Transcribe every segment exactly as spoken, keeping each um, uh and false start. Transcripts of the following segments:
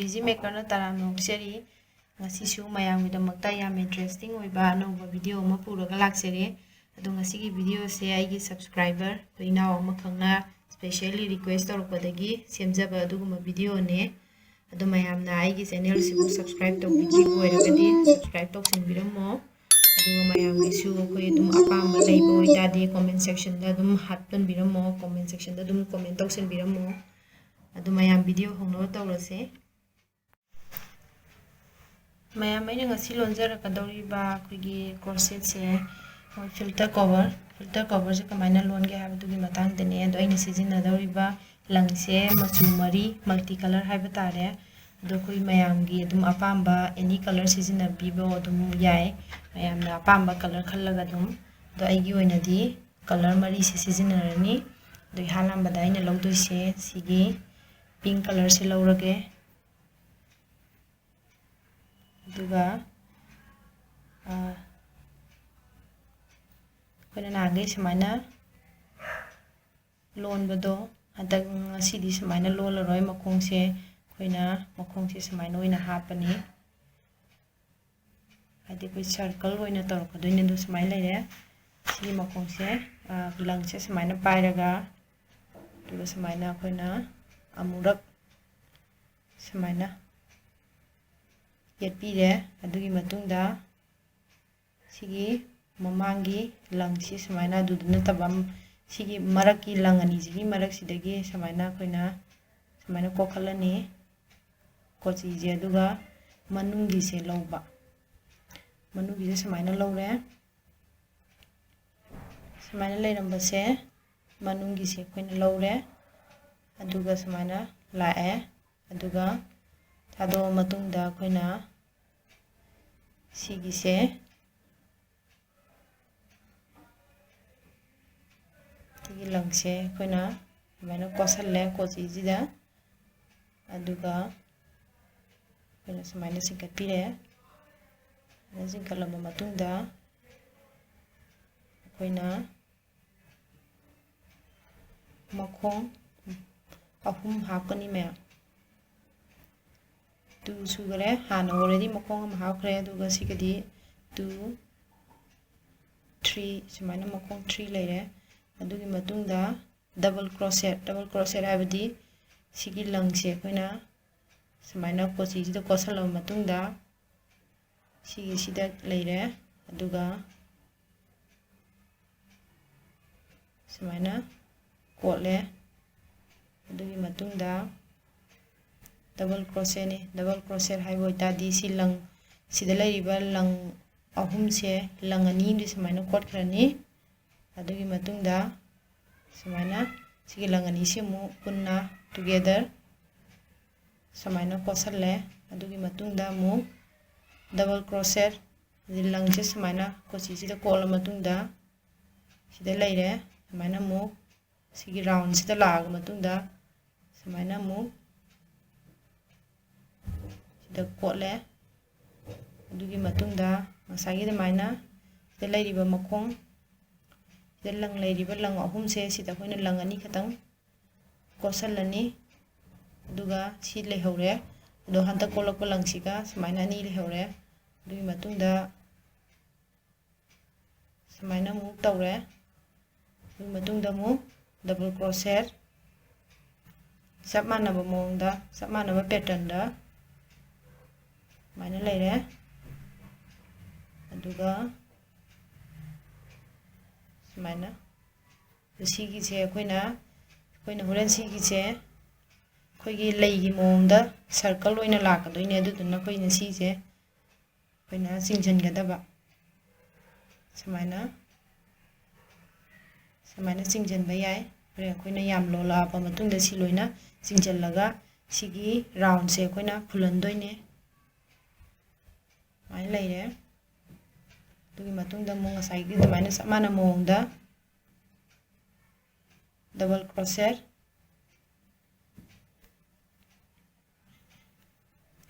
Easy ꯃꯦꯀꯔꯅ ꯇꯔꯥꯝꯅ ꯑꯣꯛꯆꯔꯤ꯫ ꯉꯁꯤꯁꯨ ꯃꯌꯥꯝꯒꯤꯗꯃꯛꯇ ꯌꯥꯝ ꯏꯟꯇꯔꯦꯁꯇꯤꯡ ꯑꯣꯏꯕ ꯑꯅꯧꯕ ꯚꯤꯗꯤꯑꯣ ꯑꯃ ꯄꯨꯔꯒ ꯂꯥꯛꯆꯔꯦ꯫ ꯑꯗꯣ ꯉꯁꯤꯒꯤ ꯚꯤꯗꯤꯑꯣꯁꯦ ꯑꯩꯒꯤ ꯁꯕꯁꯀ꯭ꯔꯥꯏꯕꯔ ꯑꯩꯈꯣꯏ ꯏꯅꯥꯎ ꯑꯃꯈꯛꯅ ꯁ꯭ꯄꯦꯁꯦꯜꯂꯤ ꯔꯤꯀ꯭ꯋꯦꯁ ꯇꯧꯔꯛꯄꯗꯒꯤ ꯁꯦꯝꯖꯕ ꯑꯗꯨꯒꯨꯝꯕ ꯚꯤꯗꯤꯑꯣꯅꯦ꯫ ꯑꯗꯣ ꯃꯌꯥꯝꯅ ꯑꯩꯒꯤ ꯆꯦꯅꯦꯜꯁꯤꯕꯨ ꯁꯕꯁꯀ꯭ꯔꯥꯏꯕ ꯇꯧꯕꯤꯗ꯭ꯔꯤꯕ ꯑꯣꯏꯔꯒꯗꯤ ꯁꯕꯁꯀ꯭ꯔꯥꯏꯕ ꯇꯧꯁꯤꯟꯕꯤꯔꯝꯃꯣ꯫ ꯑꯗꯨꯒ ꯃꯌꯥꯝꯒꯤꯁꯨ ꯑꯩꯈꯣꯏ ꯑꯗꯨꯝ ꯑꯄꯥꯝꯕ ꯂꯩꯕ ꯑꯣꯏꯇꯥꯔꯗꯤ ꯀꯣꯃꯦꯟ ꯁꯦꯛꯁꯟꯗ ꯑꯗꯨꯝ ꯍꯥꯞꯆꯤꯟꯕꯤꯔꯝꯃꯣ, ꯀꯣꯃꯦꯟ ꯁꯦꯛꯁꯟꯗ ꯑꯗꯨꯝ ꯀꯣꯃꯦꯟ ꯇꯧꯁꯤꯟꯕꯤꯔꯝꯃꯣ꯫ ꯑꯗꯨ ꯃꯌꯥꯝ ꯚꯤꯗꯤꯑꯣ ꯍꯧꯅꯕ ꯇꯧꯔꯁꯦ꯫ ꯃꯌꯥꯝ, ꯑꯩꯅ ꯉꯁꯤ ꯂꯣꯟꯖꯔꯛꯀꯗꯧꯔꯤꯕ ꯑꯩꯈꯣꯏꯒꯤ ꯀ꯭ꯔꯣꯁꯦꯠꯁꯦ, ꯃꯣꯏ ꯐꯤꯜꯇꯔ ꯀꯣꯚꯔ, ꯐꯤꯜꯇꯔ ꯀꯣꯚꯔꯁꯦ ꯀꯃꯥꯏꯅ ꯂꯣꯟꯒꯦ ꯍꯥꯏꯕꯗꯨꯒꯤ ꯃꯇꯥꯡꯗꯅꯦ꯫ ꯑꯗꯣ ꯑꯩꯅ ꯁꯤꯖꯤꯟꯅꯗꯧꯔꯤꯕ ꯂꯪꯁꯦ ꯃꯆꯨ ꯃꯔꯤ, ꯃꯜꯇꯤ ꯀꯂꯔ ꯍꯥꯏꯕ ꯇꯥꯔꯦ꯫ ꯑꯗꯣ ꯑꯩꯈꯣꯏ ꯃꯌꯥꯝꯒꯤ ꯑꯗꯨꯝ ꯑꯄꯥꯝꯕ ꯑꯦꯅꯤ ꯀꯂꯔ ꯁꯤꯖꯤꯟꯅꯕꯤꯕ ꯑꯗꯨꯝ ꯌꯥꯏ꯫ ꯃꯌꯥꯝꯅ ꯑꯄꯥꯝꯕ ꯀꯂꯔ ꯈꯜꯂꯒ ꯑꯗꯨꯝ꯫ ꯑꯗꯣ ꯑꯩꯒꯤ ꯑꯣꯏꯅꯗꯤ ꯀꯂꯔ ꯃꯔꯤꯁꯦ ꯁꯤꯖꯤꯟꯅꯔꯅꯤ꯫ ꯑꯗꯣ ꯏꯍꯥꯟ ꯍꯥꯟꯕꯗ ꯑꯩꯅ ꯂꯧꯗꯣꯏꯁꯦ ꯁꯤꯒꯤ ꯄꯤꯡ ꯀꯂꯔꯁꯦ ꯂꯧꯔꯒꯦ꯫ ꯑꯗꯨꯒ, ꯑ, ꯑꯩꯈꯣꯏꯅ ꯅꯍꯥꯟꯈꯩ ꯁꯨꯃꯥꯏꯅ ꯂꯣꯟꯕꯗꯣ, ꯍꯟꯗꯛ ꯉꯁꯤꯗꯤ ꯁꯨꯃꯥꯏꯅ ꯂꯣꯜꯂꯔꯣꯏ꯫ ꯃꯈꯣꯡꯁꯦ ꯑꯩꯈꯣꯏꯅ, ꯃꯈꯣꯡꯁꯦ ꯁꯨꯃꯥꯏꯅ ꯑꯣꯏꯅ ꯍꯥꯞꯄꯅꯤ꯫ ꯍꯥꯏꯗꯤ ꯑꯩꯈꯣꯏ ꯁꯔꯀꯜ ꯑꯣꯏꯅ ꯇꯧꯔꯛꯀꯗꯣꯏꯅꯦ꯫ ꯑꯗꯣ ꯁꯨꯃꯥꯏꯅ ꯂꯩꯔꯦ꯫ ꯁꯤꯒꯤ ꯃꯈꯣꯡꯁꯦ, ꯑ, ꯂꯪꯁꯦ ꯁꯨꯃꯥꯏꯅ ꯄꯥꯏꯔꯒ, ꯑꯗꯨꯒ ꯁꯨꯃꯥꯏꯅ ꯑꯩꯈꯣꯏꯅ ꯑꯃꯨꯔꯛ ꯁꯨꯃꯥꯏꯅ ꯌꯦꯠꯄꯤꯔꯦ꯫ ꯑꯗꯨꯒꯤ ꯃꯇꯨꯡꯗ ꯁꯤꯒꯤ ꯃꯃꯥꯡꯒꯤ ꯂꯪꯁꯤ ꯁꯨꯃꯥꯏꯅ, ꯑꯗꯨꯗ ꯅꯠꯇꯕ, ꯁꯤꯒꯤ ꯃꯔꯛꯀꯤ ꯂꯪ ꯑꯅꯤꯁꯤꯒꯤ ꯃꯔꯛꯁꯤꯗꯒꯤ ꯁꯨꯃꯥꯏꯅ ꯑꯩꯈꯣꯏꯅ ꯁꯨꯃꯥꯏꯅ ꯀꯣꯛꯈꯠꯂꯅꯤ ꯀꯣꯆꯤꯁꯦ꯫ ꯑꯗꯨꯒ ꯃꯅꯨꯡꯒꯤꯁꯦ ꯂꯧꯕ, ꯃꯅꯨꯡꯒꯤꯁꯦ ꯁꯨꯃꯥꯏꯅ ꯂꯧꯔꯦ꯫ ꯁꯨꯃꯥꯏꯅ ꯂꯩꯔꯝꯕꯁꯦ ꯃꯅꯨꯡꯒꯤꯁꯦ ꯑꯩꯈꯣꯏꯅ ꯂꯧꯔꯦ꯫ ꯑꯗꯨꯒ ꯁꯨꯃꯥꯏꯅ ꯂꯥꯛꯑꯦ꯫ ꯑꯗꯨꯒ ꯊꯥꯗꯣꯛꯑ ꯃꯇꯨꯡꯗ ꯑꯩꯈꯣꯏꯅ ꯁꯤꯒꯤꯁꯦ, ꯁꯤꯒꯤ ꯂꯪꯁꯦ ꯑꯩꯈꯣꯏꯅ ꯁꯨꯃꯥꯏꯅ ꯀꯣꯠꯁꯜꯂꯦ ꯀꯣꯆꯤꯁꯤꯗ꯫ ꯑꯗꯨꯒ ꯑꯩꯈꯣꯏꯅ ꯁꯨꯃꯥꯏꯅ ꯆꯤꯡꯈꯠꯄꯤꯔꯦ꯫ ꯁꯨꯃꯥꯏꯅ ꯆꯤꯡꯈꯠꯂꯕ ꯃꯇꯨꯡꯗ ꯑꯩꯈꯣꯏꯅ ꯃꯈꯣꯡ ꯑꯍꯨꯝ ꯍꯥꯞꯀꯅꯤ ꯃꯌꯥꯝ꯫ ꯇꯨ ꯁꯨꯈꯔꯦ꯫ ꯍꯥꯟꯅ already ꯃꯈꯣꯡ ꯑꯃ ꯍꯥꯞꯈ꯭ꯔꯦ꯫ ꯑꯗꯨꯒ ꯁꯤꯒꯗꯤ ꯇꯨ, ꯊ꯭ꯔꯤ, ꯁꯨꯃꯥꯏꯅ ꯃꯈꯣꯡ ꯊ꯭ꯔꯤ ꯂꯩꯔꯦ꯫ ꯑꯗꯨꯒꯤ ꯃꯇꯨꯡꯗ double crochet, double crochet ꯍꯥꯏꯕꯗꯤ ꯁꯤꯒꯤ ꯂꯪꯁꯦ ꯑꯩꯈꯣꯏꯅ ꯁꯨꯃꯥꯏꯅ ꯀꯣꯆꯤꯁꯤꯗ ꯀꯣꯠꯁꯜꯂꯕ ꯃꯇꯨꯡꯗ ꯁꯤꯒꯤꯁꯤꯗ ꯂꯩꯔꯦ꯫ ꯑꯗꯨꯒ ꯁꯨꯃꯥꯏꯅ ꯀꯣꯠꯂꯦ꯫ ꯑꯗꯨꯒꯤ ꯃꯇꯨꯡꯗ double crochetꯅꯤ꯫ Double crochet ꯍꯥꯏꯕ ꯑꯣꯏꯇꯥꯔꯗꯤ ꯁꯤ ꯂꯪ, ꯁꯤꯗ ꯂꯩꯔꯤꯕ ꯂꯪ ꯑꯍꯨꯝꯁꯦ, ꯂꯪ ꯑꯅꯤ ꯑꯃꯗꯤ ꯁꯨꯃꯥꯏꯅ ꯀꯣꯠꯈ꯭ꯔꯅꯤ꯫ ꯑꯗꯨꯒꯤ ꯃꯇꯨꯡꯗ ꯁꯨꯃꯥꯏꯅ ꯁꯤꯒꯤ ꯂꯪ ꯑꯅꯤꯁꯤ ꯑꯃꯨꯛ ꯄꯨꯟꯅ together ꯁꯨꯃꯥꯏꯅ ꯀꯣꯠꯁꯜꯂꯦ꯫ ꯑꯗꯨꯒꯤ ꯃꯇꯨꯡꯗ ꯑꯃꯨꯛ double crochet, ꯂꯪꯁꯦ ꯁꯨꯃꯥꯏꯅ ꯀꯣꯆꯤꯁꯤꯗ ꯀꯣꯠꯂ ꯃꯇꯨꯡꯗ ꯁꯤꯗ ꯂꯩꯔꯦ꯫ ꯁꯨꯃꯥꯏꯅ ꯑꯃꯨꯛ ꯁꯤꯒꯤ roundꯁꯤꯗ ꯂꯥꯛꯑꯒ ꯃꯇꯨꯡꯗ ꯁꯨꯃꯥꯏꯅ ꯑꯃꯨꯛ ꯁꯤꯗ ꯀꯣꯠꯂꯦ꯫ ꯑꯗꯨꯒꯤ ꯃꯇꯨꯡꯗ ꯉꯁꯥꯏꯒꯤ ꯑꯗꯨꯃꯥꯏꯅ ꯁꯤꯗ ꯂꯩꯔꯤꯕ ꯃꯈꯣꯡ, ꯁꯤꯗ ꯂꯪ ꯂꯩꯔꯤꯕ ꯂꯪ ꯑꯍꯨꯝꯁꯦ ꯁꯤꯗ ꯑꯩꯈꯣꯏꯅ ꯂꯪ ꯑꯅꯤ ꯈꯛꯇꯪ ꯀꯣꯠꯁꯜꯂꯅꯤ꯫ ꯑꯗꯨꯒ ꯁꯤ ꯂꯩꯍꯧꯔꯦ꯫ ꯑꯗꯣ ꯍꯟꯗꯛ ꯀꯣꯠꯂꯛꯄ ꯂꯪꯁꯤꯒ ꯁꯨꯃꯥꯏꯅ ꯑꯅꯤ ꯂꯩꯍꯧꯔꯦ꯫ ꯑꯗꯨꯒꯤ ꯃꯇꯨꯡꯗ ꯁꯨꯃꯥꯏꯅ ꯑꯃꯨꯛ ꯇꯧꯔꯦ꯫ ꯑꯗꯨꯒꯤ ꯃꯇꯨꯡꯗ ꯑꯃꯨꯛ double crochet ꯆꯞ ꯃꯥꯟꯅꯕ ꯃꯑꯣꯡꯗ, ꯆꯞ ꯃꯥꯟꯅꯕ patternꯗ ꯁꯨꯃꯥꯏꯅ ꯂꯩꯔꯦ꯫ ꯑꯗꯨꯒ ꯁꯨꯃꯥꯏꯅ ꯁꯤꯒꯤꯁꯦ ꯑꯩꯈꯣꯏꯅ, ꯑꯩꯈꯣꯏꯅ ꯍꯣꯔꯦꯟ ꯁꯤꯒꯤꯁꯦ ꯑꯩꯈꯣꯏꯒꯤ ꯂꯩꯒꯤ ꯃꯑꯣꯡꯗ circle ꯑꯣꯏꯅ ꯂꯥꯛꯀꯗꯣꯏꯅꯦ꯫ ꯑꯗꯨꯗꯨꯅ ꯑꯩꯈꯣꯏꯅ ꯁꯤꯁꯦ ꯑꯩꯈꯣꯏꯅ ꯆꯤꯡꯁꯤꯟꯒꯗꯕ꯫ ꯁꯨꯃꯥꯏꯅ, ꯁꯨꯃꯥꯏꯅ ꯆꯤꯡꯁꯤꯟꯕ ꯌꯥꯏ꯫ ꯍꯣꯔꯦꯟ ꯑꯩꯈꯣꯏꯅ ꯌꯥꯝ ꯂꯣꯜꯂꯛꯑꯕ ꯃꯇꯨꯡꯗ ꯁꯤ ꯂꯣꯏꯅ ꯆꯤꯡꯁꯤꯜꯂꯒ ꯁꯤꯒꯤ roundꯁꯦ ꯑꯩꯈꯣꯏꯅ ꯐꯨꯜꯍꯟꯗꯣꯏꯅꯦ꯫ ꯁꯨꯃꯥꯏꯅ ꯂꯩꯔꯦ꯫ ꯑꯗꯨꯒꯤ ꯃꯇꯨꯡꯗ ꯑꯃꯨꯛ ꯉꯁꯥꯏꯒꯤ ꯑꯗꯨꯃꯥꯏꯅ ꯆꯞ ꯃꯥꯟꯅꯕ ꯃꯑꯣꯡꯗ double crochet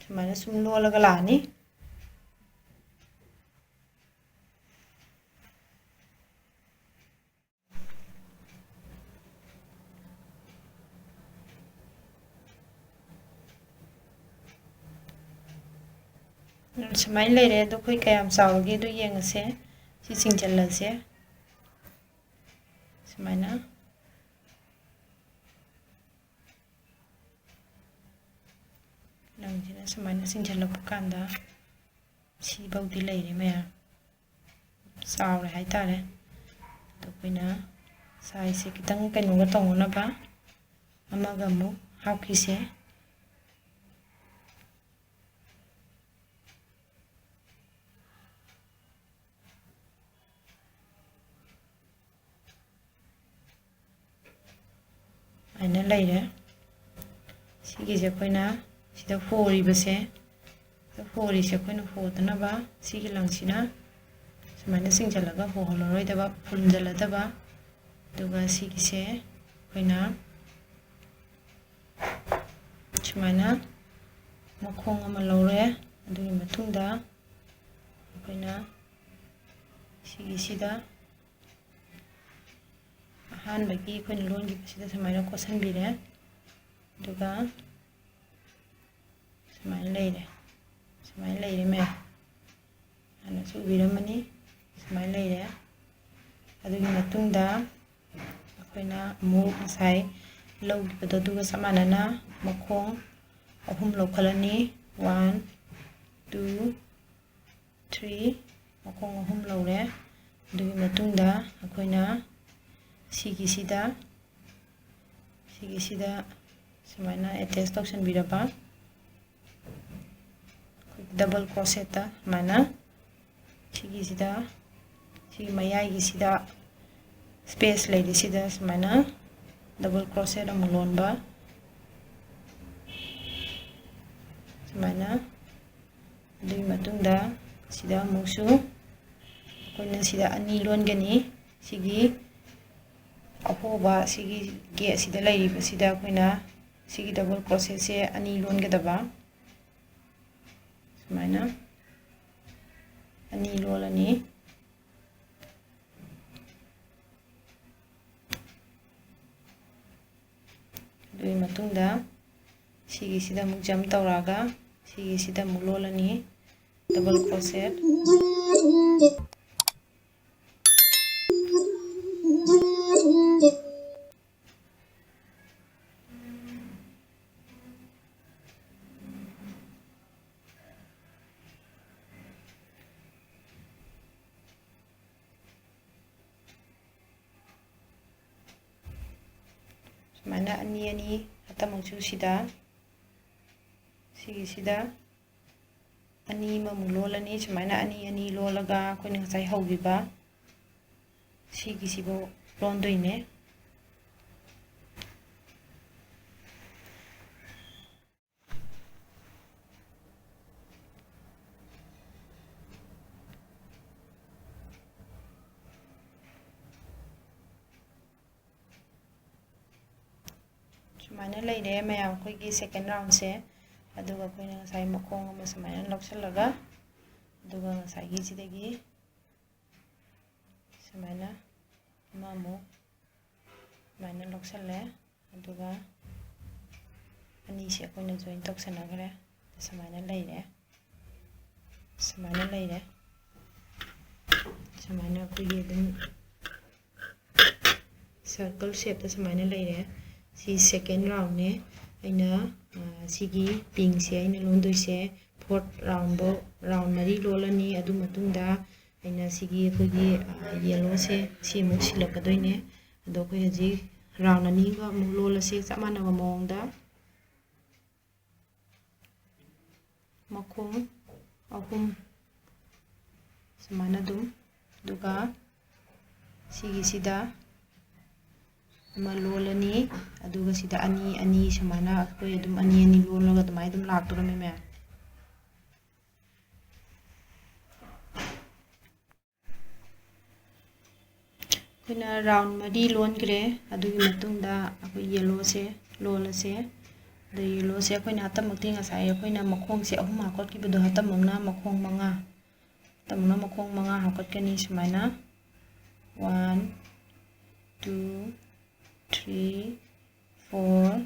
ꯁꯨꯃꯥꯏꯅ ꯁꯨꯝ ꯂꯣꯜꯂꯒ ꯂꯥꯛꯑꯅꯤ꯫ ꯁꯨꯃꯥꯏꯅ ꯂꯩꯔꯦ꯫ ꯑꯗꯣ ꯑꯩꯈꯣꯏ ꯀꯌꯥꯝ ꯆꯥꯎꯔꯒꯦ ꯑꯗꯨ ꯌꯦꯡꯉꯁꯦ꯫ ꯁꯤ ꯆꯤꯡꯁꯤꯜꯂꯁꯦ꯫ ꯁꯨꯃꯥꯏꯅ ꯂꯪꯁꯤꯅ ꯁꯨꯃꯥꯏꯅ ꯆꯤꯡꯁꯤꯜꯂꯛꯄ ꯀꯥꯟꯗ ꯁꯤꯐꯧꯗꯤ ꯂꯩꯔꯦ ꯃꯌꯥꯝ꯫ ꯆꯥꯎꯔꯦ ꯍꯥꯏꯇꯥꯔꯦ꯫ ꯑꯗꯣ ꯑꯩꯈꯣꯏꯅ ꯁꯥꯏꯖꯁꯦ ꯈꯤꯇꯪ ꯀꯩꯅꯣꯒ ꯇꯧꯅꯅꯕ ꯑꯃꯒ ꯑꯃꯨꯛ ꯍꯥꯞꯈꯤꯁꯦ꯫ ꯍꯥꯏꯅ ꯂꯩꯔꯦ꯫ ꯁꯤꯒꯤꯁꯦ ꯑꯩꯈꯣꯏꯅ ꯁꯤꯗ ꯍꯣꯔꯤꯕꯁꯦ, ꯁꯤꯗ ꯍꯣꯔꯤꯁꯦ ꯑꯩꯈꯣꯏꯅ ꯍꯣꯗꯅꯕ ꯁꯤꯒꯤ ꯂꯪꯁꯤꯅ ꯁꯨꯃꯥꯏꯅ ꯆꯤꯡꯁꯤꯜꯂꯒ ꯍꯣꯍꯜꯂꯔꯣꯏꯗꯕ, ꯐꯨꯟꯖꯜꯂꯗꯕ꯫ ꯑꯗꯨꯒ ꯁꯤꯒꯤꯁꯦ ꯑꯩꯈꯣꯏꯅ ꯁꯨꯃꯥꯏꯅ ꯃꯈꯣꯡ ꯑꯃ ꯂꯧꯔꯦ꯫ ꯑꯗꯨꯒꯤ ꯃꯇꯨꯡꯗ ꯑꯩꯈꯣꯏꯅ ꯁꯤꯒꯤꯁꯤꯗ ꯑꯍꯥꯟꯕꯒꯤ ꯑꯩꯈꯣꯏꯅ ꯂꯣꯟꯈꯤꯕꯁꯤꯗ ꯁꯨꯃꯥꯏꯅ ꯀꯣꯠꯁꯟꯕꯤꯔꯦ꯫ ꯑꯗꯨꯒ ꯁꯨꯃꯥꯏꯅ ꯂꯩꯔꯦ꯫ ꯁꯨꯃꯥꯏꯅ ꯂꯩꯔꯦ ꯃꯌꯥꯝ꯫ ꯍꯥꯟꯅꯁꯨ ꯎꯕꯤꯔꯝꯃꯅꯤ꯫ ꯁꯨꯃꯥꯏꯅ ꯂꯩꯔꯦ꯫ ꯑꯗꯨꯒꯤ ꯃꯇꯨꯡꯗ ꯑꯩꯈꯣꯏꯅ ꯑꯃꯨꯛ ꯉꯁꯥꯏ ꯂꯧꯈꯤꯕꯗꯣ ꯑꯗꯨꯒ ꯆꯞ ꯃꯥꯟꯅꯅ ꯃꯈꯣꯡ ꯑꯍꯨꯝ ꯂꯧꯈꯠꯂꯅꯤ꯫ One, two, three, ꯃꯈꯣꯡ ꯑꯍꯨꯝ ꯂꯧꯔꯦ꯫ ꯑꯗꯨꯒꯤ ꯃꯇꯨꯡꯗ ꯑꯩꯈꯣꯏꯅ ꯁꯤꯒꯤꯁꯤꯗ, ꯁꯤꯒꯤꯁꯤꯗ ꯁꯨꯃꯥꯏꯅ attach ꯇꯧꯁꯟꯕꯤꯔꯕ, double crochette ꯁꯨꯃꯥꯏꯅ ꯁꯤꯒꯤꯁꯤꯗ, ꯁꯤꯒꯤ ꯃꯌꯥꯏꯒꯤꯁꯤꯗ space ꯂꯩꯔꯤꯁꯤꯗ ꯁꯨꯃꯥꯏꯅ double crochet ꯑꯃꯨꯛ ꯂꯣꯟꯕ, ꯁꯨꯃꯥꯏꯅ꯫ ꯑꯗꯨꯒꯤ ꯃꯇꯨꯡꯗ ꯁꯤꯗ ꯑꯃꯨꯛꯁꯨ ꯑꯩꯈꯣꯏꯅ ꯁꯤꯗ ꯑꯅꯤ ꯂꯣꯟꯒꯅꯤ꯫ ꯁꯤꯒꯤ ꯑꯍꯣꯕ, ꯁꯤꯒꯤ ꯒꯦꯠꯁꯤꯗ ꯂꯩꯔꯤꯕꯁꯤꯗ ꯑꯩꯈꯣꯏꯅ ꯁꯤꯒꯤ double crochette ꯁꯦ ꯑꯅꯤ ꯂꯣꯟꯒꯗꯕ꯫ ꯁꯨꯃꯥꯏꯅ ꯑꯅꯤ ꯂꯣꯜꯂꯅꯤ꯫ ꯑꯗꯨꯒꯤ ꯃꯇꯨꯡꯗ ꯁꯤꯒꯤꯁꯤꯗ ꯑꯃꯨꯛ jump ꯇꯧꯔꯛꯑꯒ ꯁꯤꯒꯤꯁꯤꯗ ꯑꯃꯨꯛ ꯂꯣꯜꯂꯅꯤ꯫ Double crochet. ꯁꯨꯃꯥꯏꯅ ꯑꯅꯤ ꯑꯅꯤ ꯑꯇꯃꯛꯁꯨ ꯁꯤꯗ, ꯁꯤꯒꯤꯁꯤꯗ ꯑꯅꯤ ꯑꯃꯃꯨꯛ ꯂꯣꯜꯂꯅꯤ꯫ ꯁꯨꯃꯥꯏꯅ ꯑꯅꯤ ꯑꯅꯤ ꯂꯣꯜꯂꯒ ꯑꯩꯈꯣꯏꯅ ꯉꯁꯥꯏ ꯍꯧꯈꯤꯕ ꯁꯤꯒꯤꯁꯤꯕꯨ ꯂꯣꯟꯗꯣꯏꯅꯦ꯫ ꯁꯨꯃꯥꯏꯅ ꯂꯩꯔꯦ ꯃꯌꯥꯝ, ꯑꯩꯈꯣꯏꯒꯤ second roundꯁꯦ꯫ ꯑꯗꯨꯒ ꯑꯩꯈꯣꯏꯅ ꯉꯁꯥꯏ ꯃꯈꯣꯡ ꯑꯃ ꯁꯨꯃꯥꯏꯅ ꯂꯧꯁꯤꯜꯂꯒ, ꯑꯗꯨꯒ ꯉꯁꯥꯏꯒꯤꯁꯤꯗꯒꯤ ꯁꯨꯃꯥꯏꯅ ꯑꯃꯃꯨꯛ ꯁꯨꯃꯥꯏꯅ ꯂꯧꯁꯤꯜꯂꯦ꯫ ꯑꯗꯨꯒ ꯑꯅꯤꯁꯦ ꯑꯩꯈꯣꯏꯅ join ꯇꯧꯁꯟꯅꯈ꯭ꯔꯦ꯫ ꯁꯨꯃꯥꯏꯅ ꯂꯩꯔꯦ, ꯁꯨꯃꯥꯏꯅ ꯂꯩꯔꯦ꯫ ꯁꯨꯃꯥꯏꯅ ꯑꯩꯈꯣꯏꯒꯤ ꯑꯗꯨꯝ circle shapeꯇ ꯁꯨꯃꯥꯏꯅ ꯂꯩꯔꯦ꯫ ꯁꯤ second roundꯅꯦ꯫ ꯑꯩꯅ, ꯑ, ꯁꯤꯒꯤ pinkꯁꯦ ꯑꯩꯅ ꯂꯣꯟꯗꯣꯏꯁꯦ fourth roundꯐꯧ, round ꯃꯔꯤ ꯂꯣꯜꯂꯅꯤ꯫ ꯑꯗꯨ ꯃꯇꯨꯡꯗ ꯑꯩꯅ ꯁꯤꯒꯤ ꯑꯩꯈꯣꯏꯒꯤ, ꯑ, yellowꯁꯦ ꯁꯤ ꯑꯃꯨꯛ ꯁꯤꯜꯂꯛꯀꯗꯣꯏꯅꯦ꯫ ꯑꯗꯣ ꯑꯩꯈꯣꯏ ꯍꯧꯖꯤꯛ round ꯑꯅꯤꯒ ꯑꯃꯨꯛ ꯂꯣꯜꯂꯁꯦ ꯆꯞ ꯃꯥꯟꯅꯕ ꯃꯑꯣꯡꯗ꯫ ꯃꯈꯣꯡ ꯑꯍꯨꯝ ꯁꯨꯃꯥꯏꯅ ꯑꯗꯨꯝ, ꯑꯗꯨꯒ ꯁꯤꯒꯤꯁꯤꯗ ꯑꯃ ꯂꯣꯜꯂꯅꯤ, ꯑꯗꯨꯒ ꯁꯤꯗ ꯑꯅꯤ ꯑꯅꯤ ꯁꯨꯃꯥꯏꯅ ꯑꯩꯈꯣꯏ ꯑꯗꯨꯝ ꯑꯅꯤ ꯑꯅꯤ ꯂꯣꯜꯂꯒ ꯑꯗꯨꯃꯥꯏꯅ ꯑꯗꯨꯝ ꯂꯥꯛꯇꯣꯔꯝꯃꯦ ꯃꯌꯥꯝ꯫ ꯑꯩꯈꯣꯏꯅ round ꯃꯔꯤ ꯂꯣꯟꯈ꯭ꯔꯦ꯫ ꯑꯗꯨꯒꯤ ꯃꯇꯨꯡꯗ ꯑꯩꯈꯣꯏ yellowꯁꯦ ꯂꯣꯜꯂꯁꯦ꯫ ꯑꯗ yellowꯁꯦ ꯑꯩꯈꯣꯏꯅ ꯍꯟꯇꯛꯃꯛꯇꯤ ꯉꯁꯥꯏ ꯑꯩꯈꯣꯏꯅ ꯃꯈꯣꯡꯁꯦ ꯑꯍꯨꯝ ꯍꯥꯞꯀꯠꯈꯤꯕꯗꯣ, ꯍꯟꯇꯛꯃꯛꯅ ꯃꯈꯣꯡ ꯃꯉꯥ, ꯍꯟꯇꯛꯃꯛꯅ ꯃꯈꯣꯡ ꯃꯉꯥ ꯍꯥꯞꯀꯠꯀꯅꯤ꯫ ꯁꯨꯃꯥꯏꯅ one, two, three, four,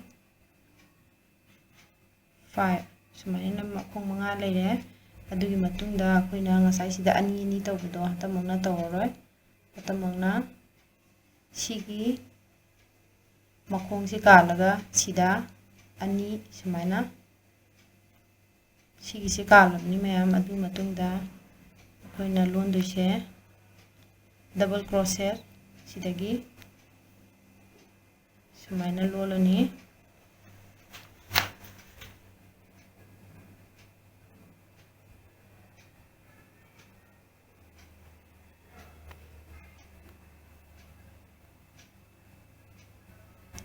five, ꯁꯨꯃꯥꯏꯅ ꯃꯈꯣꯡ ꯃꯉꯥ ꯂꯩꯔꯦ꯫ ꯑꯗꯨꯒꯤ ꯃꯇꯨꯡꯗ ꯑꯩꯈꯣꯏꯅ ꯉꯁꯥꯏ ꯁꯤꯗ ꯑꯅꯤ ꯑꯅꯤ ꯇꯧꯕꯗꯣ ꯍꯟꯇꯃꯛꯅ ꯇꯧꯔꯔꯣꯏ꯫ ꯍꯟꯇꯃꯛꯅ ꯁꯤꯒꯤ ꯃꯈꯣꯡꯁꯦ ꯀꯥꯜꯂꯒ ꯁꯤꯗ ꯑꯅꯤ ꯁꯨꯃꯥꯏꯅ, ꯁꯤꯒꯤꯁꯦ ꯀꯥꯜꯂꯕꯅꯤ ꯃꯌꯥꯝ꯫ ꯑꯗꯨ ꯃꯇꯨꯡꯗ ꯑꯩꯈꯣꯏꯅ ꯂꯣꯟꯗꯣꯏꯁꯦ double crochet ꯁꯤꯗꯒꯤ ꯁꯨꯃꯥꯏꯅ ꯂꯣꯜꯂꯅꯤ꯫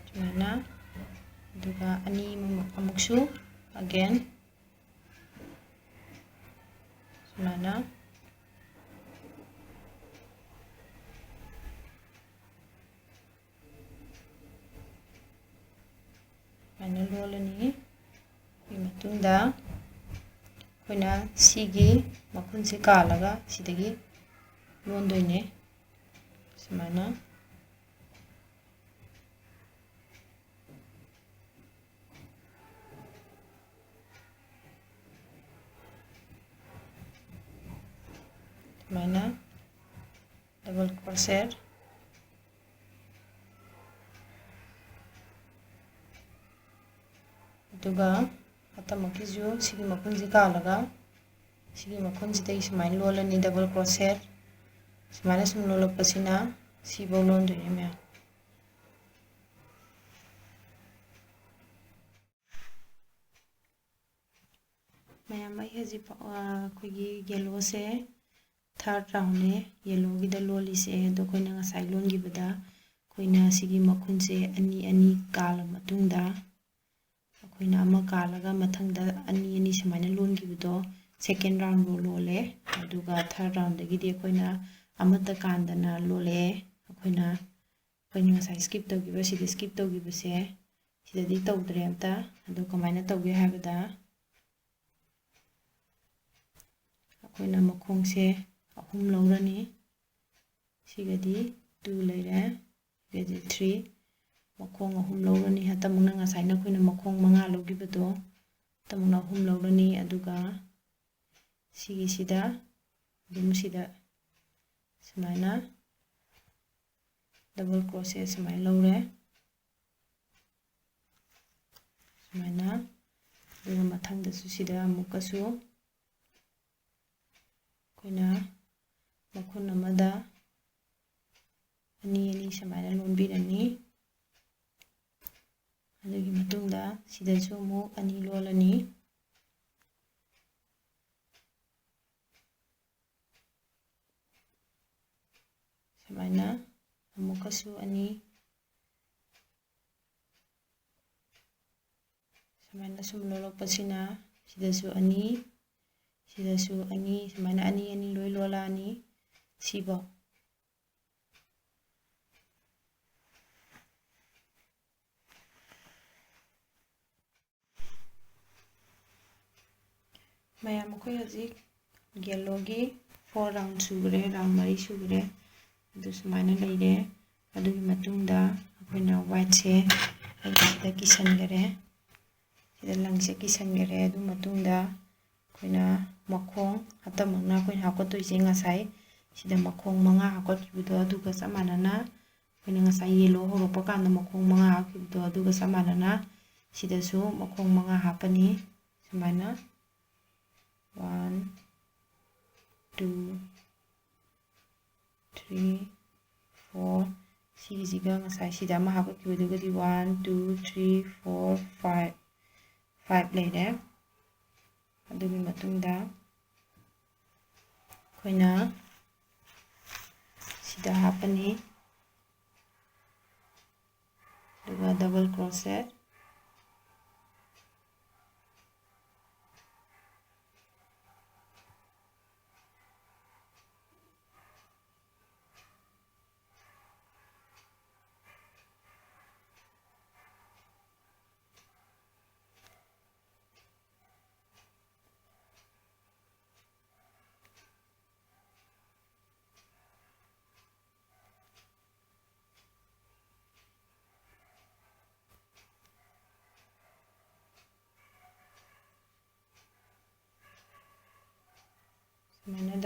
ꯁꯨꯃꯥꯏꯅ, ꯑꯗꯨꯒ ꯑꯅꯤ ꯑꯃꯨꯛ, ꯑꯃꯨꯛꯁꯨ again ꯁꯨꯃꯥꯏꯅ꯫ ꯁꯨꯃꯥꯏꯅ ꯂꯣꯜꯂꯅꯤ꯫ ꯑꯗꯨꯒꯤ ꯃꯇꯨꯡꯗ ꯑꯩꯈꯣꯏꯅ ꯁꯤꯒꯤ ꯃꯈꯨꯟꯁꯦ ꯀꯥꯜꯂꯒ ꯁꯤꯗꯒꯤ ꯂꯣꯟꯗꯣꯏꯅꯦ꯫ ꯁꯨꯃꯥꯏꯅ꯫ ꯁꯨꯃꯥꯏꯅ double crochet꯫ ꯑꯗꯨꯒ ꯍꯟꯇꯃꯛꯀꯤꯁꯨ ꯁꯤꯒꯤ ꯃꯈꯨꯟꯁꯤ ꯀꯥꯜꯂꯒ ꯁꯤꯒꯤ ꯃꯈꯨꯟꯁꯤꯗꯒꯤ ꯁꯨꯃꯥꯏꯅ ꯂꯣꯜꯂꯅꯤ double crochet꯫ ꯁꯨꯃꯥꯏꯅ ꯁꯨꯝ ꯂꯣꯜꯂꯛꯄꯁꯤꯅ ꯁꯤꯐꯧ ꯂꯣꯟꯗꯣꯏꯅꯦ ꯃꯌꯥꯝ꯫ ꯃꯌꯥꯝ, ꯑꯩ ꯍꯧꯖꯤꯛ ꯐꯥꯎ, ꯑ, ꯑꯩꯈꯣꯏꯒꯤ yellowꯁꯦ third roundꯅꯦ yellowꯒꯤꯗ ꯂꯣꯜꯂꯤꯁꯦ꯫ ꯑꯗꯣ ꯑꯩꯈꯣꯏꯅ ꯉꯁꯥꯏ ꯂꯣꯟꯈꯤꯕꯗ ꯑꯩꯈꯣꯏꯅ ꯁꯤꯒꯤ ꯃꯈꯨꯟꯁꯦ ꯑꯅꯤ ꯑꯅꯤ ꯀꯥꯜꯂ ꯃꯇꯨꯡꯗ ꯑꯩꯈꯣꯏꯅ ꯑꯃ ꯀꯥꯜꯂꯒ ꯃꯊꯪꯗ ꯑꯅꯤ ꯑꯅꯤ ꯁꯨꯃꯥꯏꯅ ꯂꯣꯟꯈꯤꯕꯗꯣ second round ꯐꯥꯎ ꯂꯣꯜꯂꯦ꯫ ꯑꯗꯨꯒ third roundꯗꯒꯤꯗꯤ ꯑꯩꯈꯣꯏꯅ ꯑꯃꯠꯇ ꯀꯥꯟꯗꯅ ꯂꯣꯜꯂꯛꯑꯦ꯫ ꯑꯩꯈꯣꯏꯅ, ꯑꯩꯈꯣꯏꯅ ꯉꯁꯥꯏ skip ꯇꯧꯈꯤꯕ, ꯁꯤꯗ skip ꯇꯧꯈꯤꯕꯁꯦ ꯁꯤꯗꯗꯤ ꯇꯧꯗ꯭ꯔꯦ ꯑꯝꯇ꯫ ꯑꯗꯣ ꯀꯃꯥꯏꯅ ꯇꯧꯒꯦ ꯍꯥꯏꯕꯗ, ꯑꯩꯈꯣꯏꯅ ꯃꯈꯣꯡꯁꯦ ꯑꯍꯨꯝ ꯂꯧꯔꯅꯤ꯫ ꯁꯤꯒꯗꯤ two ꯂꯩꯔꯦ, ꯁꯤꯒꯗꯤ three꯫ ꯃꯈꯣꯡ ꯑꯍꯨꯝ ꯂꯧꯔꯅꯤ꯫ ꯍꯟꯇꯃꯛꯅ ꯉꯁꯥꯏꯅ ꯑꯩꯈꯣꯏꯅ ꯃꯈꯣꯡ ꯃꯉꯥ ꯂꯧꯈꯤꯕꯗꯣ, ꯍꯟꯇꯃꯛꯅ ꯑꯍꯨꯝ ꯂꯧꯔꯅꯤ꯫ ꯑꯗꯨꯒ ꯁꯤꯒꯤꯁꯤꯗ ꯑꯗꯨꯝ ꯁꯤꯗ ꯁꯨꯃꯥꯏꯅ double crochet ꯁꯨꯃꯥꯏꯅ ꯂꯧꯔꯦ꯫ ꯁꯨꯃꯥꯏꯅ, ꯑꯗꯨꯒ ꯃꯊꯪꯗꯁꯨ ꯁꯤꯗ ꯑꯃꯨꯛꯀꯁꯨ ꯑꯩꯈꯣꯏꯅ ꯃꯈꯨꯟ ꯑꯃꯗ ꯑꯅꯤ ꯑꯅꯤ ꯁꯨꯃꯥꯏꯅ ꯂꯣꯟꯕꯤꯔꯅꯤ꯫ ꯑꯗꯨꯒꯤ ꯃꯇꯨꯡꯗ ꯁꯤꯗꯁꯨ ꯑꯃꯨꯛ ꯑꯅꯤ ꯂꯣꯜꯂꯅꯤ꯫ ꯁꯨꯃꯥꯏꯅ ꯑꯃꯨꯛꯀꯁꯨ ꯑꯅꯤ, ꯁꯨꯃꯥꯏꯅ ꯁꯨꯝ ꯂꯣꯜꯂꯛꯄꯁꯤꯅ ꯁꯤꯗꯁꯨ ꯑꯅꯤ, ꯁꯤꯗꯁꯨ ꯑꯅꯤ, ꯁꯨꯃꯥꯏꯅ ꯑꯅꯤ ꯑꯅꯤ ꯂꯣꯏ ꯂꯣꯜꯂꯛꯑꯅꯤ ꯁꯤꯐꯧ꯫ ꯃꯌꯥꯝ, ꯑꯩꯈꯣꯏ ꯍꯧꯖꯤꯛ yellowꯒꯤ four round ꯁꯨꯈ꯭ꯔꯦ, round ꯃꯔꯤ ꯁꯨꯈ꯭ꯔꯦ꯫ ꯑꯗꯨ ꯁꯨꯃꯥꯏꯅ ꯂꯩꯔꯦ꯫ ꯑꯗꯨꯒꯤ ꯃꯇꯨꯡꯗ ꯑꯩꯈꯣꯏꯅ whiteꯁꯦ ꯑꯩ ꯁꯤꯗ ꯀꯤꯁꯟꯈꯔꯦ, ꯁꯤꯗ ꯂꯪꯁꯦ ꯀꯤꯁꯟꯈꯔꯦ꯫ ꯑꯗꯨ ꯃꯇꯨꯡꯗ ꯑꯩꯈꯣꯏꯅ ꯃꯈꯣꯡ, ꯍꯟꯇꯛꯃꯛꯅ ꯑꯩꯈꯣꯏꯅ ꯍꯥꯞꯀꯠꯇꯣꯏꯁꯦ ꯉꯁꯥꯏ ꯁꯤꯗ ꯃꯈꯣꯡ ꯃꯉꯥ ꯍꯥꯞꯀꯠꯈꯤꯕꯗꯣ ꯑꯗꯨꯒ ꯆꯞ ꯃꯥꯟꯅꯅ, ꯑꯩꯈꯣꯏꯅ ꯉꯁꯥꯏ yellow ꯍꯧꯔꯛꯄ ꯀꯥꯟꯗ ꯃꯈꯣꯡ ꯃꯉꯥ ꯍꯥꯞꯈꯤꯕꯗꯣ ꯑꯗꯨꯒ ꯆꯞ ꯃꯥꯟꯅꯅ ꯁꯤꯗꯁꯨ ꯃꯈꯣꯡ ꯃꯉꯥ ꯍꯥꯞꯄꯅꯤ꯫ ꯁꯨꯃꯥꯏꯅ one, two, three, four, ꯁꯤꯒꯤꯁꯤꯒ ꯉꯁꯥꯏ ꯁꯤꯗ ꯑꯃ ꯍꯥꯞꯀꯠꯈꯤꯕꯗꯨꯒꯗꯤ one, two, three, four, five, five ꯂꯩꯔꯦ꯫ ꯑꯗꯨꯒꯤ ꯃꯇꯨꯡꯗ ꯑꯩꯈꯣꯏꯅ ꯁꯤꯗ ꯍꯥꯞꯄꯅꯤ, ꯑꯗꯨꯒ double crochet,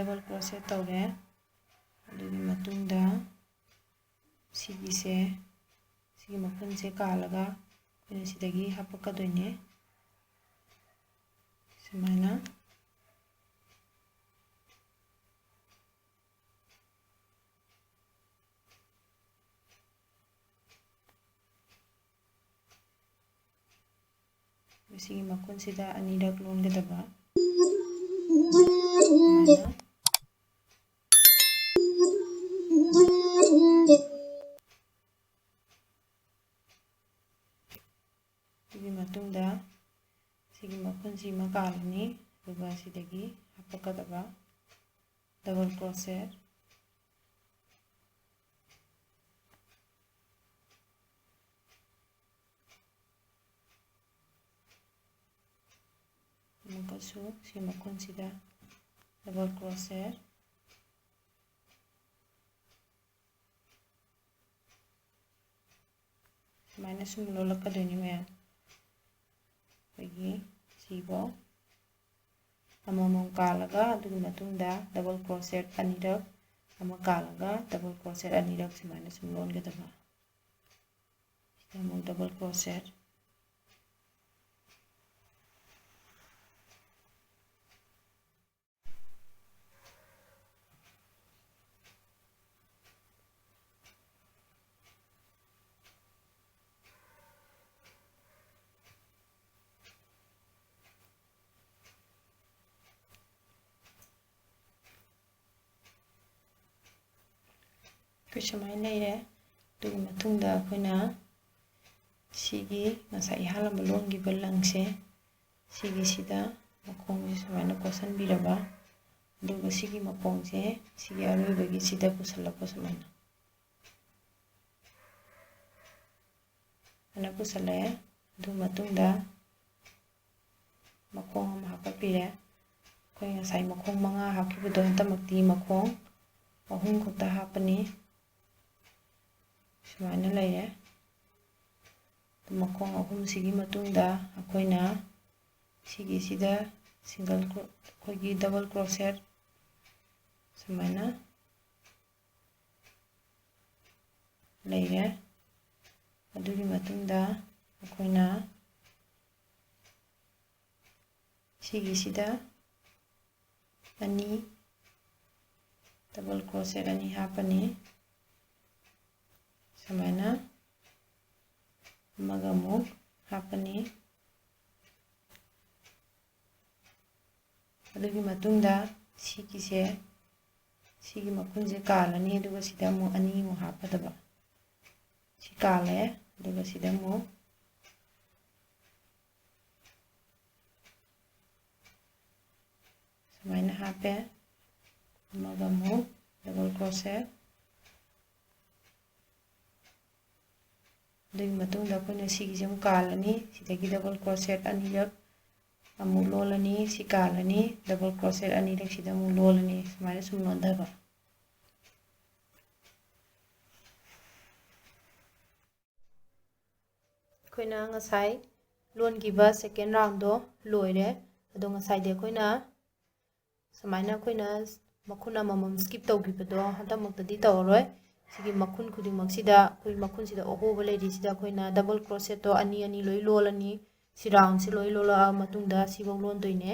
Double crochet ꯇꯧꯔꯦ꯫ ꯑꯗꯨꯒꯤ ꯃꯇꯨꯡꯗ ꯁꯤꯒꯤꯁꯦ, ꯁꯤꯒꯤ ꯃꯈꯨꯟꯁꯦ ꯀꯥꯜꯂꯒ ꯑꯩꯈꯣꯏꯅ ꯁꯤꯗꯒꯤ ꯍꯥꯞꯄꯛꯀꯗꯣꯏꯅꯦ꯫ ꯁꯨꯃꯥꯏꯅ꯫ ꯃꯁꯤꯒꯤ ꯃꯈꯨꯟꯁꯤꯗ ꯑꯅꯤꯔꯛ ꯂꯣꯟꯒꯗꯕ꯫ ꯁꯨꯃꯥꯏꯅ꯫ ꯑꯗꯨꯒꯤ ꯃꯇꯨꯡꯗ ꯁꯤꯒꯤ ꯃꯈꯨꯟꯁꯤꯃ ꯀꯥꯜꯂꯅꯤ, ꯑꯗꯨꯒ ꯁꯤꯗꯒꯤ ꯍꯥꯞꯄꯛꯀꯗꯕ double crochet꯫ ꯑꯃꯨꯛꯀꯁꯨ ꯁꯤ ꯃꯈꯨꯟꯁꯤꯗ double crochet꯫ ꯁꯨꯃꯥꯏꯅ ꯁꯨꯝ ꯂꯣꯜꯂꯛꯀꯗꯣꯏꯅꯤ ꯃꯌꯥꯝ꯫ ꯑꯩꯈꯣꯏꯒꯤ ꯁꯤꯐꯧ ꯑꯃꯃꯝ ꯀꯥꯜꯂꯒ, ꯑꯗꯨꯒꯤ ꯃꯇꯨꯡꯗ double crochet ꯑꯅꯤꯔꯛ, ꯑꯃ ꯀꯥꯜꯂꯒ double crochet ꯑꯅꯤꯔꯛ ꯁꯨꯃꯥꯏꯅ ꯁꯨꯝ ꯂꯣꯟꯒꯗꯕ꯫ ꯁꯤꯗ ꯑꯃꯨꯛ double crochet꯫ ꯑꯩꯈꯣꯏ ꯁꯨꯃꯥꯏꯅ ꯂꯩꯔꯦ꯫ ꯑꯗꯨꯒꯤ ꯃꯇꯨꯡꯗ ꯑꯩꯈꯣꯏꯅ ꯁꯤꯒꯤ ꯉꯁꯥꯏ ꯏꯍꯥꯟ ꯍꯥꯟꯕ ꯂꯣꯟꯈꯤꯕ ꯂꯪꯁꯦ, ꯁꯤꯒꯤꯁꯤꯗ ꯃꯈꯣꯡꯁꯦ ꯁꯨꯃꯥꯏꯅ ꯀꯣꯠꯁꯟꯕꯤꯔꯕ, ꯑꯗꯨꯒ ꯁꯤꯒꯤ ꯃꯈꯣꯡꯁꯦ ꯁꯤꯒꯤ ꯑꯔꯣꯏꯕꯒꯤꯁꯤꯗ ꯄꯨꯁꯜꯂꯛꯄ ꯁꯨꯃꯥꯏꯅ꯫ ꯁꯨꯃꯥꯏꯅ ꯄꯨꯁꯜꯂꯛꯑꯦ꯫ ꯑꯗꯨ ꯃꯇꯨꯡꯗ ꯃꯈꯣꯡ ꯑꯃ ꯍꯥꯞꯀꯠꯄꯤꯔꯦ꯫ ꯑꯩꯈꯣꯏ ꯉꯁꯥꯏ ꯃꯈꯣꯡ ꯃꯉꯥ ꯍꯥꯞꯈꯤꯕꯗꯣ ꯍꯟꯗꯛꯃꯛꯇꯤ ꯃꯈꯣꯡ ꯑꯍꯨꯝ ꯈꯛꯇ ꯍꯥꯞꯄꯅꯤ꯫ ꯁꯨꯃꯥꯏꯅ ꯂꯩꯔꯦ꯫ ꯃꯈꯣꯡ ꯑꯍꯨꯝꯁꯤꯒꯤ ꯃꯇꯨꯡꯗ ꯑꯩꯈꯣꯏꯅ ꯁꯤꯒꯤꯁꯤꯗ single cro-, ꯑꯩꯈꯣꯏꯒꯤ double crochet ꯁꯨꯃꯥꯏꯅ ꯂꯩꯔꯦ꯫ ꯑꯗꯨꯒꯤ ꯃꯇꯨꯡꯗ ꯑꯩꯈꯣꯏꯅ ꯁꯤꯒꯤꯁꯤꯗ ꯑꯅꯤ, double crochet ꯑꯅꯤ ꯍꯥꯞꯄꯅꯤ꯫ ꯁꯨꯃꯥꯏꯅ ꯑꯃꯒ ꯑꯃꯨꯛ ꯍꯥꯞꯄꯅꯤ꯫ ꯑꯗꯨꯒꯤ ꯃꯇꯨꯡꯗ ꯁꯤꯒꯤꯁꯦ, ꯁꯤꯒꯤ ꯃꯈꯨꯟꯁꯦ ꯀꯥꯜꯂꯅꯤ, ꯑꯗꯨꯒ ꯁꯤꯗ ꯑꯃꯨꯛ ꯑꯅꯤꯃꯨꯛ ꯍꯥꯞꯀꯗꯕ꯫ ꯁꯤ ꯀꯥꯜꯂꯦ, ꯑꯗꯨꯒ ꯁꯤꯗ ꯑꯃꯨꯛ ꯁꯨꯃꯥꯏꯅ ꯍꯥꯞꯄꯦ꯫ ꯑꯃꯒ ꯑꯃꯨꯛ double crochet꯫ ꯑꯗꯨꯒꯤ ꯃꯇꯨꯡꯗ ꯑꯩꯈꯣꯏꯅ ꯁꯤꯒꯤꯁꯦ ꯑꯃꯨꯛ ꯀꯥꯜꯂꯅꯤ꯫ ꯁꯤꯗꯒꯤ double crochet ꯑꯅꯤꯔꯛ ꯑꯃꯨꯛ ꯂꯣꯜꯂꯅꯤ꯫ ꯁꯤ ꯀꯥꯜꯂꯅꯤ, double crochet ꯑꯅꯤꯔꯛ ꯁꯤꯗ ꯑꯃꯨꯛ ꯂꯣꯜꯂꯅꯤ꯫ ꯁꯨꯃꯥꯏꯅ ꯁꯨꯝ ꯂꯣꯟꯊꯕ꯫ ꯑꯩꯈꯣꯏꯅ ꯉꯁꯥꯏ ꯂꯣꯟꯈꯤꯕ second roundꯗꯣ ꯂꯣꯏꯔꯦ꯫ ꯑꯗꯣ ꯉꯁꯥꯏꯗꯤ ꯑꯩꯈꯣꯏꯅ ꯁꯨꯃꯥꯏꯅ ꯑꯩꯈꯣꯏꯅ ꯃꯈꯨꯟ ꯑꯃꯃꯝ skip ꯇꯧꯈꯤꯕꯗꯣ ꯍꯟꯗꯛꯃꯛꯇꯗꯤ ꯇꯧꯔꯔꯣꯏ꯫ ꯁꯤꯒꯤ ꯃꯈꯨꯟ ꯈꯨꯗꯤꯡꯃꯛꯁꯤꯗ ꯑꯩꯈꯣꯏ ꯃꯈꯨꯟꯁꯤꯗ ꯑꯍꯣꯕ ꯂꯩꯔꯤꯁꯤꯗ ꯑꯩꯈꯣꯏꯅ double crochetꯇꯣ ꯑꯅꯤ ꯑꯅꯤ ꯂꯣꯏ ꯂꯣꯜꯂꯅꯤ꯫ ꯁꯤ roundꯁꯤ ꯂꯣꯏ ꯂꯣꯜꯂꯛꯑ ꯃꯇꯨꯡꯗ ꯁꯤꯐꯧ ꯂꯣꯟꯗꯣꯏꯅꯦ꯫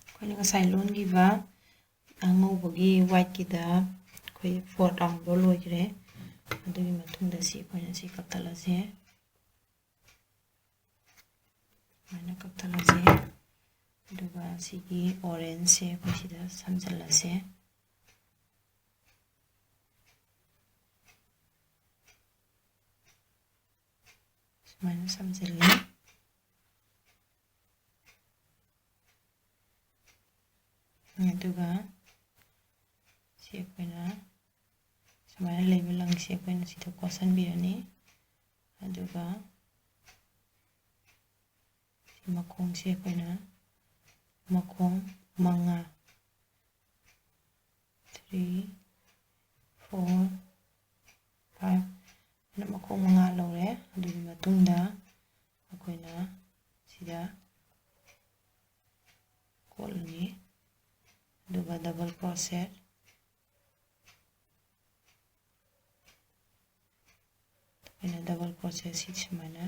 ꯑꯩꯈꯣꯏꯅ ꯉꯁꯥꯏ ꯂꯣꯟꯈꯤꯕ ꯑꯉꯧꯕꯒꯤ whiteꯀꯤꯗ ꯑꯩꯈꯣꯏ fourth roundꯗꯣ ꯂꯣꯏꯈ꯭ꯔꯦ꯫ ꯑꯗꯨꯒꯤ ꯃꯇꯨꯡꯗ ꯁꯤ ꯑꯩꯈꯣꯏꯅ ꯁꯤ ꯀꯛꯊꯠꯂꯁꯦ꯫ ꯁꯨꯃꯥꯏꯅ ꯀꯛꯊꯠꯂꯁꯦ꯫ ꯑꯗꯨꯒ ꯁꯤꯒꯤ orangeꯁꯦ ꯑꯩꯈꯣꯏ ꯁꯤꯗ ꯁꯝꯖꯜꯂꯁꯦ꯫ ꯁꯨꯃꯥꯏꯅ ꯁꯝꯖꯤꯜꯂꯦ꯫ ꯑꯗꯨꯒ ꯁꯤ ꯑꯩꯈꯣꯏꯅ ꯁꯨꯃꯥꯏꯅ ꯂꯩꯕ ꯂꯪꯁꯤ ꯑꯩꯈꯣꯏꯅ ꯁꯤꯗ ꯀꯣꯠꯁꯤꯟꯕꯤꯔꯅꯤ꯫ ꯑꯗꯨꯒ ꯁꯤ ꯃꯈꯣꯡꯁꯦ ꯑꯩꯈꯣꯏꯅ ꯃꯈꯣꯡ ꯃꯉꯥ, three, four, five ꯍꯥꯏꯅ ꯃꯈꯣꯡ ꯃꯉꯥ ꯂꯧꯔꯦ꯫ ꯑꯗꯨꯒꯤ ꯃꯇꯨꯡꯗ ꯑꯩꯈꯣꯏꯅ ꯁꯤꯗ ꯀꯣꯠꯂꯅꯤ꯫ ꯑꯗꯨꯒ double crochet, ꯑꯩꯈꯣꯏꯅ double crochet ꯁꯤ ꯁꯨꯃꯥꯏꯅ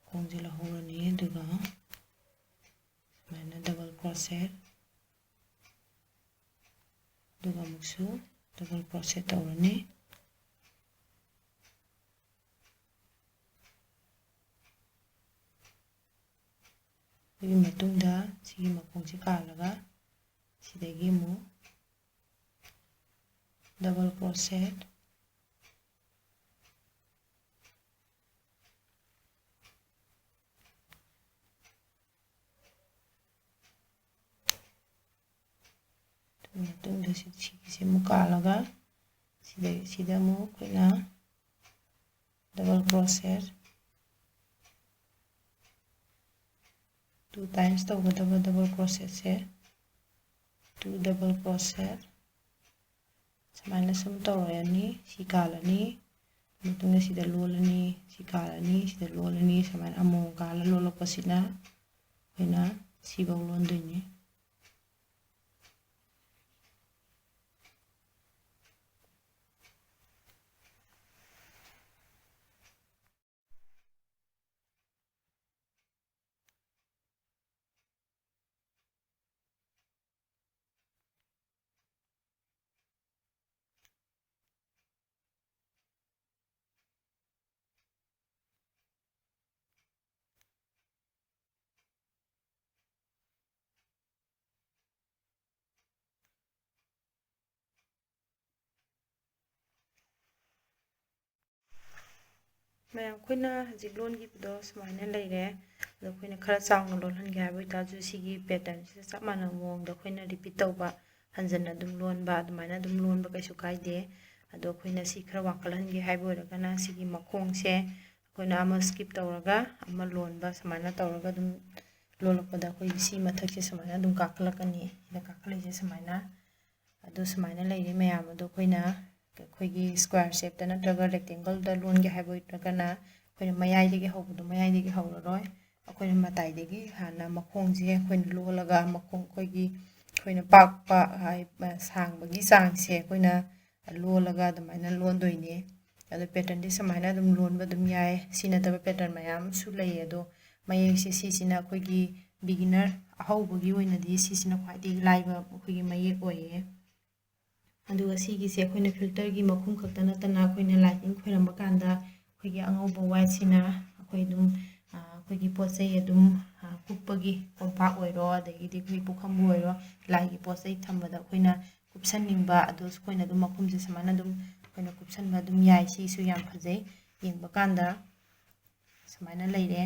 ꯈꯣꯡꯁꯦ ꯂꯧꯍꯧꯔꯅꯤ꯫ ꯑꯗꯨꯒ ꯁꯨꯃꯥꯏꯅ double crochet, ꯑꯗꯨꯒ ꯑꯃꯨꯛꯁꯨ double crochet ꯇꯧꯔꯅꯤ꯫ ꯑꯗꯨꯒꯤ ꯃꯇꯨꯡꯗ ꯁꯤꯒꯤ ꯃꯈꯣꯡꯁꯦ ꯀꯥꯜꯂꯒ ꯁꯤꯗꯒꯤ ꯑꯃꯨꯛ double crochet, ꯑꯗꯨꯒꯤ ꯃꯇꯨꯡꯗ ꯁꯤ-, ꯁꯤꯒꯤꯁꯦ ꯑꯃꯨꯛ ꯀꯥꯜꯂꯒ ꯁꯤꯗ, ꯁꯤꯗ ꯑꯃꯨꯛ ꯑꯩꯈꯣꯏꯅ double crochet, two times ꯇꯧꯒꯗꯕ double crochetꯁꯦ, two double crochet ꯁꯨꯃꯥꯏꯅ ꯁꯨꯝ ꯇꯧꯔꯅꯤ꯫ ꯁꯤ ꯀꯥꯜꯂꯅꯤ, ꯃꯇꯨꯡꯗ ꯁꯤꯗ ꯂꯣꯜꯂꯅꯤ, ꯁꯤ ꯀꯥꯜꯂꯅꯤ, ꯁꯤꯗ ꯂꯣꯜꯂꯅꯤ꯫ ꯁꯨꯃꯥꯏꯅ ꯑꯃꯨꯛ ꯀꯥꯜꯂ ꯂꯣꯜꯂꯛꯄꯁꯤꯅ ꯑꯩꯈꯣꯏꯅ ꯁꯤꯐꯧ ꯂꯣꯟꯗꯣꯏꯅꯤ꯫ ꯃꯌꯥꯝ, ꯑꯩꯈꯣꯏꯅ ꯍꯧꯖꯤꯛ ꯂꯣꯟꯈꯤꯕꯗꯣ ꯁꯨꯃꯥꯏꯅ ꯂꯩꯔꯦ꯫ ꯑꯗꯣ ꯑꯩꯈꯣꯏꯅ ꯈꯔ ꯆꯥꯎꯅ ꯂꯣꯜꯍꯟꯒꯦ ꯍꯥꯏꯕ ꯑꯣꯏꯇꯥꯔꯁꯨ, ꯁꯤꯒꯤ patternꯁꯤꯗ ꯆꯞ ꯃꯥꯟꯅꯕ ꯃꯑꯣꯡꯗ ꯑꯩꯈꯣꯏꯅ repeat ꯇꯧꯕ, ꯍꯟꯖꯟꯅ ꯑꯗꯨꯝ ꯂꯣꯟꯕ, ꯑꯗꯨꯃꯥꯏꯅ ꯑꯗꯨꯝ ꯂꯣꯟꯕ ꯀꯩꯁꯨ ꯀꯥꯏꯗꯦ꯫ ꯑꯗꯣ ꯑꯩꯈꯣꯏꯅ ꯁꯤ ꯈꯔ ꯋꯥꯡꯈꯠꯍꯟꯒꯦ ꯍꯥꯏꯕ ꯑꯣꯏꯔꯒꯅ, ꯁꯤꯒꯤ ꯃꯈꯣꯡꯁꯦ ꯑꯩꯈꯣꯏꯅ ꯑꯃ skip ꯇꯧꯔꯒ ꯑꯃ ꯂꯣꯟꯕ, ꯁꯨꯃꯥꯏꯅ ꯇꯧꯔꯒ ꯑꯗꯨꯝ ꯂꯣꯜꯂꯛꯄꯗ ꯑꯩꯈꯣꯏꯒꯤ ꯁꯤ ꯃꯊꯛꯁꯦ ꯁꯨꯃꯥꯏꯅ ꯑꯗꯨꯝ ꯀꯥꯈꯠꯂꯛꯀꯅꯤ꯫ ꯁꯤꯗ ꯀꯥꯈꯠꯂꯛꯏꯁꯦ ꯁꯨꯃꯥꯏꯅ꯫ ꯑꯗꯨ ꯁꯨꯃꯥꯏꯅ ꯂꯩꯔꯦ ꯃꯌꯥꯝ꯫ ꯑꯗꯣ ꯑꯩꯈꯣꯏꯅ, ꯑꯩꯈꯣꯏꯒꯤ square shapeꯇ ꯅꯠꯇ꯭ꯔꯒ rectangleꯗ ꯂꯣꯟꯒꯦ ꯍꯥꯏꯕ ꯑꯣꯏꯔꯒꯅ, ꯑꯩꯈꯣꯏꯅ ꯃꯌꯥꯏꯗꯒꯤ ꯍꯧꯕꯗꯣ ꯃꯌꯥꯏꯗꯒꯤ ꯍꯧꯔꯔꯣꯏ, ꯑꯩꯈꯣꯏꯅ ꯃꯇꯥꯏꯗꯒꯤ ꯍꯥꯟꯅ ꯃꯈꯣꯡꯁꯦ ꯑꯩꯈꯣꯏꯅ ꯂꯣꯜꯂꯒ, ꯃꯈꯣꯡ ꯑꯩꯈꯣꯏꯒꯤ, ꯑꯩꯈꯣꯏꯅ ꯄꯥꯛꯄ, ꯍꯥꯏ-, ꯁꯥꯡꯕꯒꯤ ꯆꯥꯡꯁꯦ ꯑꯩꯈꯣꯏꯅ ꯂꯣꯜꯂꯒ ꯑꯗꯨꯃꯥꯏꯅ ꯂꯣꯟꯗꯣꯏꯅꯦ꯫ ꯑꯗꯣ patternꯗꯤ ꯁꯨꯃꯥꯏꯅ ꯑꯗꯨꯝ ꯂꯣꯟꯕ ꯑꯗꯨꯝ ꯌꯥꯏ꯫ ꯁꯤ ꯅꯠꯇꯕ pattern ꯃꯌꯥꯝ ꯑꯃꯁꯨ ꯂꯩꯌꯦ꯫ ꯑꯗꯣ ꯃꯌꯦꯛꯁꯦ ꯁꯤꯁꯤꯅ ꯑꯩꯈꯣꯏꯒꯤ beginner ꯑꯍꯧꯕꯒꯤ ꯑꯣꯏꯅꯗꯤ ꯁꯤꯁꯤꯅ ꯈ꯭ꯋꯥꯏꯗꯒꯤ ꯂꯥꯏꯕ ꯑꯩꯈꯣꯏꯒꯤ ꯃꯌꯦꯛ ꯑꯣꯏꯌꯦ꯫ ꯑꯗꯨꯒ ꯁꯤꯒꯤꯁꯦ ꯑꯩꯈꯣꯏꯅ filterꯒꯤ ꯃꯈꯨꯝ ꯈꯛꯇ ꯅꯠꯇꯅ ꯑꯩꯈꯣꯏꯅ ꯂꯥꯏ ꯇꯤꯟ ꯈꯣꯏꯔꯝꯕ ꯀꯥꯟꯗ ꯑꯩꯈꯣꯏꯒꯤ ꯑꯉꯧꯕ whiteꯁꯤꯅ ꯑꯩꯈꯣꯏ ꯑꯗꯨꯝ, ꯑ, ꯑꯩꯈꯣꯏꯒꯤ ꯄꯣꯠ ꯆꯩ ꯑꯗꯨꯝ, ꯑ, ꯀꯨꯞꯄꯒꯤ ꯀꯣꯝꯄꯥꯛ ꯑꯣꯏꯔꯣ, ꯑꯗꯒꯤꯗꯤ ꯑꯩꯈꯣꯏ ꯄꯨꯈꯝꯕꯨ ꯑꯣꯏꯔꯣ, ꯂꯥꯏꯒꯤ ꯄꯣꯠ ꯆꯩ ꯊꯝꯕꯗ ꯑꯩꯈꯣꯏꯅ ꯀꯨꯞꯁꯟꯅꯤꯡꯕ ꯑꯗꯨ ꯑꯩꯈꯣꯏꯅ ꯑꯗꯨꯝ ꯃꯈꯨꯝꯁꯦ ꯁꯨꯃꯥꯏꯅ ꯑꯗꯨꯝ ꯑꯩꯈꯣꯏꯅ ꯀꯨꯞꯁꯟꯕ ꯑꯗꯨꯝ ꯌꯥꯏ꯫ ꯁꯤꯁꯨ ꯌꯥꯝ ꯐꯖꯩ ꯌꯦꯡꯕ ꯀꯥꯟꯗ꯫ ꯁꯨꯃꯥꯏꯅ ꯂꯩꯔꯦ꯫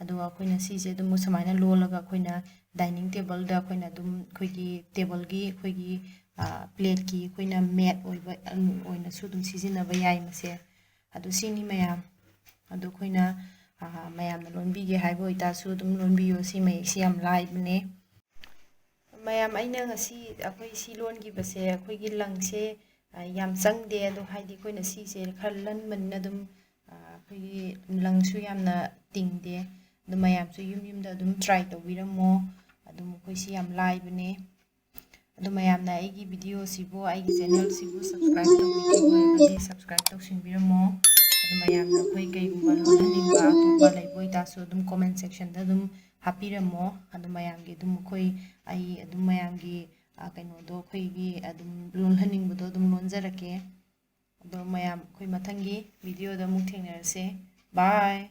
ꯑꯗꯨꯒ ꯑꯩꯈꯣꯏꯅ ꯁꯤꯁꯦ ꯑꯗꯨꯝ ꯁꯨꯃꯥꯏꯅ ꯂꯣꯜꯂꯒ ꯑꯩꯈꯣꯏꯅ dining tableꯗ ꯑꯩꯈꯣꯏꯅ ꯑꯗꯨꯝ ꯑꯩꯈꯣꯏꯒꯤ tableꯒꯤ ꯑꯩꯈꯣꯏꯒꯤ, ꯑ, plateꯀꯤ ꯑꯩꯈꯣꯏꯅ mat ꯑꯣꯏꯕ, ꯑꯣꯏꯅꯁꯨ ꯑꯗꯨꯝ ꯁꯤꯖꯤꯟꯅꯕ ꯌꯥꯏ ꯃꯁꯦ꯫ ꯑꯗꯨ ꯁꯤꯅꯤ ꯃꯌꯥꯝ꯫ ꯑꯗꯨ ꯑꯩꯈꯣꯏꯅ, ꯑ, ꯃꯌꯥꯝꯅ ꯂꯣꯟꯕꯤꯒꯦ ꯍꯥꯏꯕ ꯑꯣꯏꯇꯥꯔꯁꯨ ꯑꯗꯨꯝ ꯂꯣꯟꯕꯤꯌꯨ꯫ ꯁꯤ ꯃꯌꯦꯛꯁꯤ ꯌꯥꯝ ꯂꯥꯏꯕꯅꯦ꯫ ꯃꯌꯥꯝ, ꯑꯩꯅ ꯉꯁꯤ ꯑꯩꯈꯣꯏ ꯁꯤ ꯂꯣꯟꯈꯤꯕꯁꯦ ꯑꯩꯈꯣꯏꯒꯤ ꯂꯪꯁꯦ, ꯑ, ꯌꯥꯝ ꯆꯪꯗꯦ꯫ ꯑꯗꯣ ꯍꯥꯏꯗꯤ ꯑꯩꯈꯣꯏꯅ ꯁꯤꯁꯦ ꯈꯔ ꯂꯟꯕꯅꯤꯅ ꯑꯗꯨꯝ, ꯑ, ꯑꯩꯈꯣꯏꯒꯤ ꯂꯪꯁꯨ ꯌꯥꯝꯅ ꯇꯤꯡꯗꯦ꯫ ꯑꯗꯨ ꯃꯌꯥꯝꯁꯨ ꯌꯨꯝ ꯌꯨꯝꯗ ꯑꯗꯨꯝ try ꯇꯧꯕꯤꯔꯝꯃꯣ꯫ ꯑꯗꯨꯝ ꯑꯩꯈꯣꯏ ꯁꯤ ꯌꯥꯝ ꯂꯥꯏꯕꯅꯦ꯫ ꯑꯗꯨ ꯃꯌꯥꯝꯅ ꯑꯩꯒꯤ videoꯁꯤꯕꯨ, ꯑꯩꯒꯤ channelꯁꯤꯕꯨ subscribe ꯇꯧꯕꯤꯗ꯭ꯔꯤꯕ ꯑꯣꯏꯔꯒꯗꯤ subscribe ꯇꯧꯁꯤꯟꯕꯤꯔꯝꯃꯣ꯫ ꯑꯗꯨ ꯃꯌꯥꯝꯅ ꯑꯩꯈꯣꯏ ꯀꯩꯒꯨꯝꯕ ꯂꯣꯟꯍꯟꯅꯤꯡꯕ ꯑꯇꯣꯞꯄ ꯂꯩꯕ ꯑꯣꯏꯇꯥꯔꯁꯨ ꯑꯗꯨꯝ comment sectionꯗ ꯑꯗꯨꯝ ꯍꯥꯞꯄꯤꯔꯝꯃꯣ꯫ ꯑꯗꯨ ꯃꯌꯥꯝꯒꯤ ꯑꯗꯨꯝ ꯑꯩꯈꯣꯏ, ꯑꯩ ꯑꯗꯨꯝ ꯃꯌꯥꯝꯒꯤ, ꯑ, ꯀꯩꯅꯣꯗꯣ ꯑꯩꯈꯣꯏꯒꯤ ꯑꯗꯨꯝ ꯂꯣꯟꯍꯟꯅꯤꯡꯕꯗꯣ ꯑꯗꯨꯝ ꯂꯣꯟꯖꯔꯛꯀꯦ꯫ ꯑꯗꯣ ꯃꯌꯥꯝ ꯑꯩꯈꯣꯏ ꯃꯊꯪꯒꯤ videoꯗ ꯑꯃꯨꯛ ꯊꯦꯡꯅꯔꯁꯦ꯫ Bye꯫